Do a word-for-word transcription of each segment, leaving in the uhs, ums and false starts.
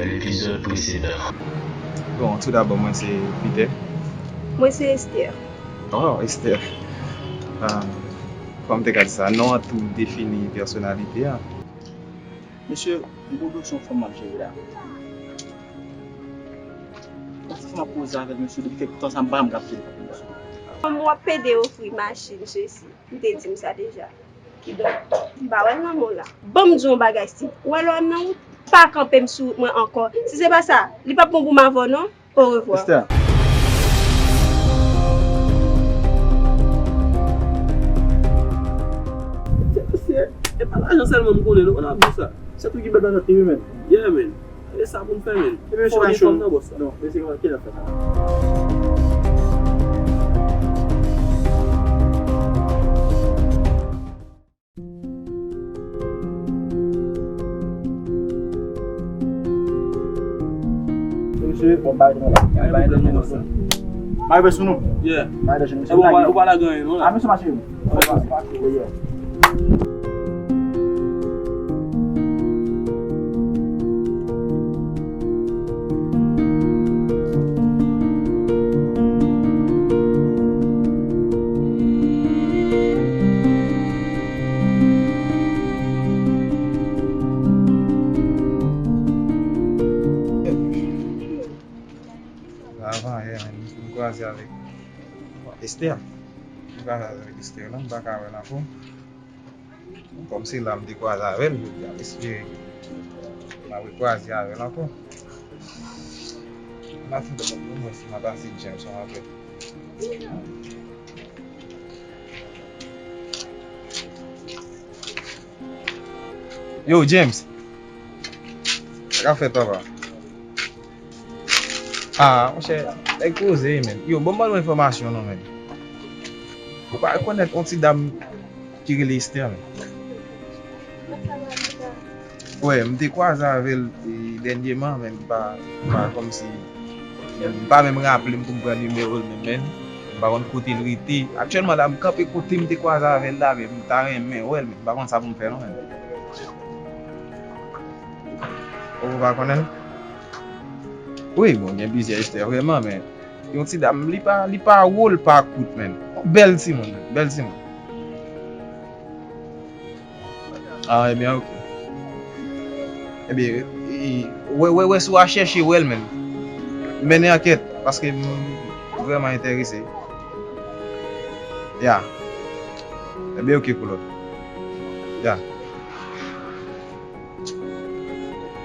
Epizòd presedan. Bon, toudabò, mwen se Peter. Mwen se Esther. Oh, Esther. Ah, kòm te ka di sa, non an tou defini pèsonalite a. Mesye, m gon dosye yon fanm m ap jere la. Yon ti fanm ap koze avè l, mesye, depi kèk tan sa, m pa janm ka fè l, mesye. Fanm w ap pede ofri machin, sesi. M te di m sa deja. Kidonk, m pa wè l nan men w la. Ban m di w yon bagay, si w wè lè w nan wout, pa kanpe m sou wout mwen ankò. Si se pa sa, li p ap bon pou m avè w non. Orevwa. Esther. Se, se, e pa lajan sèlman m konnen, nou konn ap di sa. Se tou ki bèt lajan te, wi, men. Yeah, men. E sa pou n fè, men. Fò gen fanm nan bòs la. Non, mesye, ki lè fè sa? Mesye, bon, bay nou la. Bay nou la. Bay nou sou nou. Yeah. Bay nou sou nou. E bon, ou pa, ou pa la ganyen, non, la? A, mesye, mache. Ou pa, ou pa, yeah. Avan yè, men, m kwaze avèk Esther. M kwaze avèk Esther la, m pa ka wè l ankò. Kòm se la m te kwaze avè l, jodi a, m espere ke m ap rekwaze avè l ankò. M ap fè dòt pou mwen si m ap pase James yon apèl. Yo, James. Sa k ap fèt, papa? Ah, monchè, nèg poze, men. Yo, ban m ban nou enfòmasyon, non, men. Ou pa rekonèt yon ti dam ki rele Esther, men. Wè, m te kwaze avè l, e, dènyèman, men m pa, m pa kòmsi, m pa menm raple m pou m pran nimewo l menm, men. M pa konn kote l rete. Aktyèlman la, m kanpe kote m te kwaze avè l la, men m ta renmen wè l, men m pa konn sa pou m fè non, men. Ou pa konnen l? Wi, bon, gen plizyè Esther vrèman, men yon ti dam, li pa, li pa wo, li pa kout, men. Bèl timoun, bèl timoun. Ah, ebyen, ok. Ebyen, e, wè, wè, wè, si w a chèche, wè l, men. Mennen ankèt, paske m vrèman enterese. Ya. Ebyen, ok, Koulòt. Ya.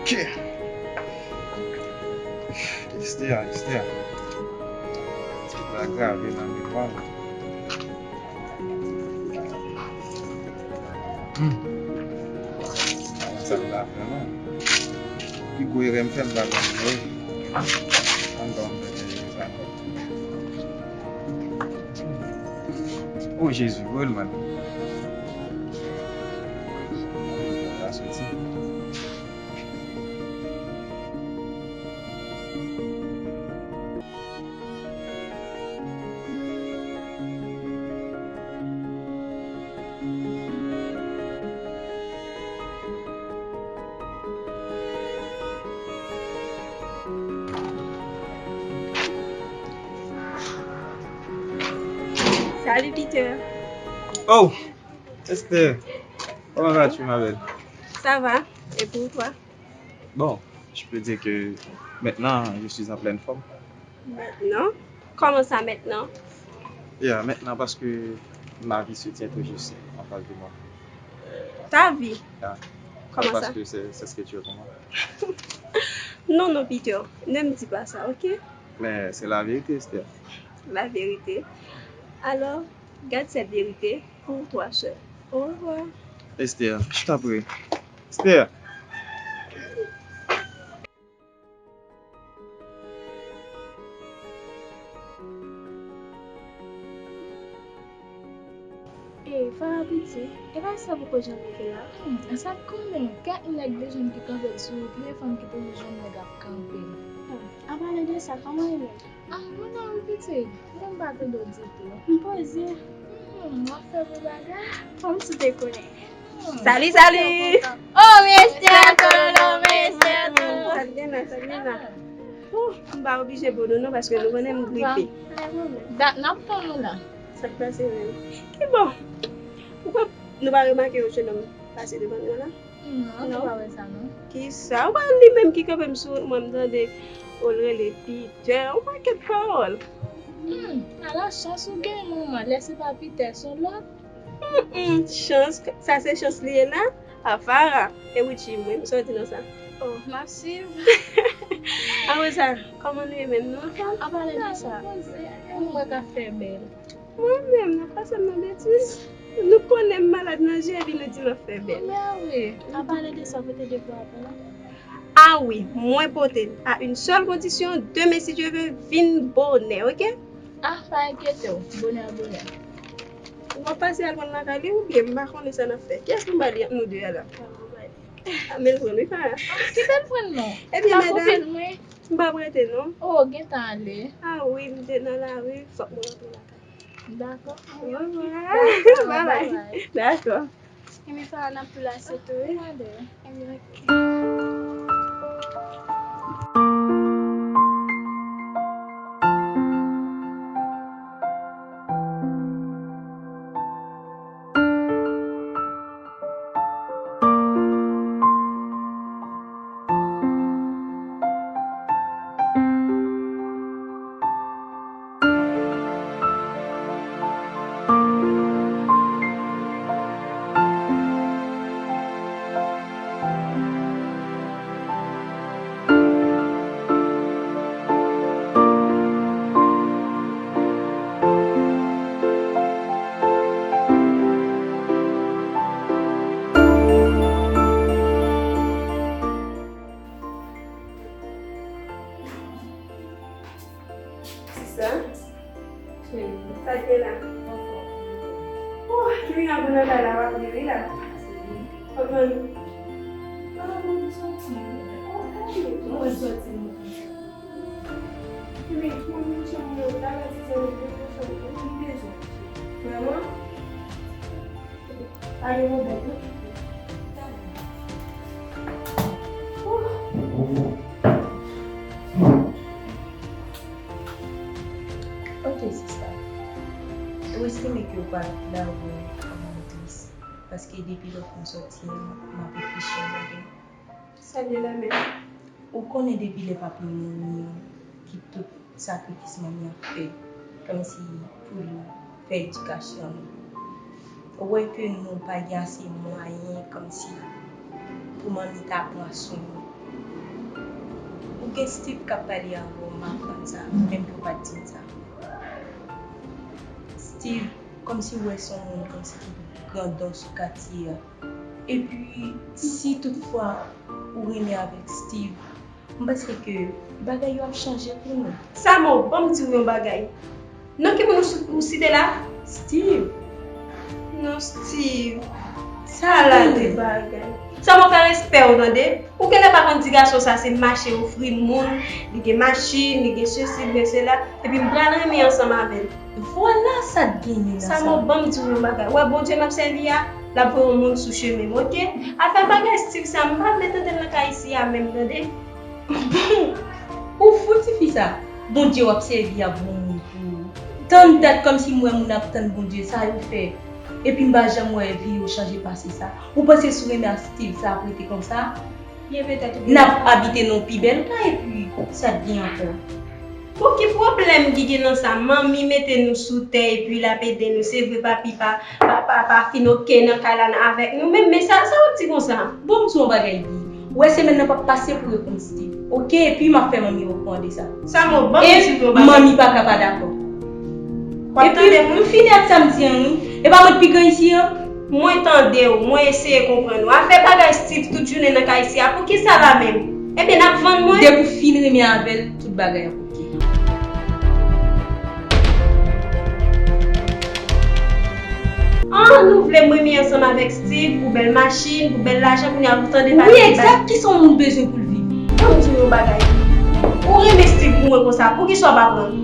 Ok. Esther, Esther. Ti la grave nan memwa m. Hmm. Sa m ta fè non. Pi gwo erè m fè, m pa konn wi. Ann ba m fè erè sa non. O Jezi, wi l mwen. Sa soti. Salut, Peter. Oh, Esther, comment vas-tu, ma belle? Ça va, et pour toi? Bon, je peux dire que maintenant, je suis en pleine forme. Maintenant? Comment ça, maintenant? Yeah, maintenant, parce que ma vie se tient tout juste en face de moi. Ta vie? Yeah. Comment ça? Parce que c'est, c'est ce que tu veux pour moi. Non, non, Peter, ne me dis pas ça, ok? Mais c'est la vérité, Esther. La vérité? Alors, garde cette vérité pour toi seul. Au revoir. Esther, je t'en prie. Esther. E, Farah piti, e pa sa poko janm rive la. Hmm, sa k konnen, kèk nèg de jèn ki kanpe sou telefòn ki toujou jwenn nèg ap kanpe. Hmm, an palan de sa, kòman e menm? Ah, mwen nan wi pitit, mwen pa tande w ditou. M poze. Hmm, w ap fè bon bagay. Kòmsi w te konnen. Hmm. Salut, salut! Oh, mesye, tololo, mesye, tololo. Sa t gen la? Sa gen la? Oh, m pa oblije bo nou non, paske nou konnen m gripe. Dat n ap tann ou la. Sa k pase menm? Ki bon? Ou pa, nou pa remake yon jenòm pase devan nou an la? Non, nou pa wè sa non. Kisa? Ou pa li menm ki kanpe m sou wout mwen, m tande ou l rele Peter, yon pakèt pawòl. Hmm, ala chans ou gen manman, lè se pa Peter, se yon lòt. Mm, mm, chans, sa se chans li ye la? Afara, e Richie, mwen, sa w di nan sa? Oh, m ap swiv. Apre sa, kòman nou ye menm, nou anfòm? An pale de sa, mwen ka fè bèl. Mwen menm, n ap pase m nan betiz. Nou konnen m malad nan je, epi nou di m ap fè bèl. Mèwi, an pale de sa, pote de pou apre la. Ah wi, mwen pote l. À une seule condition, demen, si Dieu veut, vin bonè, oke? Ah, pa enkyete w, bonè, bonè. Ou ap pase al pran l lakay li oubyen m pa konnen sa n ap fè. Kiyès pou m ba li ant nou de a la? Ah, men l pran wi, Farah. Kite l pran non. Ebyen, medam, m p ap rete non. Oh, gentan ale. Ah wi, m te nan lari, fòk mwen rantre lakay. Dakò. Au revoir. Dakò, bye bye. Dakò. Ebyen, Farah, n ap tou la, se tou, wi. Ebyen, ok. Sista? Cheri. Sa k gen la? Oh, ki mirak ou nan kay la, w ap ri wi la. Kòman? Ah, mwen soti. Oh, oh, mwen soti. Wi, mwen vin chanm mwen la, la, ti sè mwen vin chanm mwen. Ki bezwen? Vrèman? Pa gen pwoblèm non. Ok, sista. Ou estime ke w pral lage m kòman m tris? Paske depi lè w fin sòti a, m ap reflechi anpil. Sa gen la menm? Ou konnen depi lè papi mouri an, ki tout sakrifis manmi ap fè, kòmsi pou l fè edikasyon nou. Ou wè ke nou pa gen ase mwayen, kòmsi pou manmi ta pran swen nou. Ou gen Steve k ap pale avè w, m aprann sa, menm ke w pa t di m sa. Steve, kòmsi w wè se yon moun kòmsi ki grandans sou katye a. Epi, si toutfwa ou renmen avèk Steve, m panse ke bagay yo ap chanje pou nou. Samo, ban m di w yon bagay. Non, ki moun ou si-, ou site la? Steve. Non, Steve. Sa la de bagay. Samo, fè respè w, tande. Ou genlè pa konn ti gason sa se mache ofri moun, li gen machin, li gen sesi, li gen sela, epi m pral renmen ansanm avè l. Vwala sa t genyen nan sa. Samo, ban m di w yon bagay. Ou wè Bondye m ap sèvi a, l ap voye yon moun sou chemen m, oke? Afè bagay Steve sa, m pa vle tande l nan kay isi a menm, tande? Bon, ou fou tifi sa. Bondye w ap sèvi a bon moun pou ou. Tann dat kòmsi m wè moun ap tann Bondye, sa yo fè. Epi m pa janm wè vi yo chanje pase sa. Ou panse si w renmen ak Steve sa ap rete konsa? Byen petèt ou gen. N ap abite nan yon pi bèl kay, epi sa k gen ankò? Bon, ki pwoblèm ki gen nan sa? Manmi mete nou sou tè, epi l ap ede nou. Se vre, papi pa, pa, pa, pa fin oke nan kay la nan avèk nou menm, men sa, sa w ap di konsa? Bon, m di w yon bagay, Bi. Ou wè semèn nan p ap pase pou reponn Steve. Oke, epi m ap fè manmi okouran de sa. Samo, ban m di w yon bagay. E manmi pa ka pa dakò. W ap tande mwen? Epi, m fini ak sa m di an, wi. E pa mwen k pi gran isi an? Mwen tande w, mwen eseye konprann ou. Afè bagay Steve tout jounen nan kay isi a, poukisa la menm? Ebyen, n ap vann mwen? Depi w fin renmen avè l, tout bagay ap oke. Ah, nou vle m renmen ansanm avèk Steve pou bèl machin, pou bèl lajan, kounye a pou tande pale de bagay. Wi, egzak, kisa yon moun bezwen pou l viv? Ban m di w yon bagay. Ou renmen Steve pou mwen konsa, poukisa w pa pran l?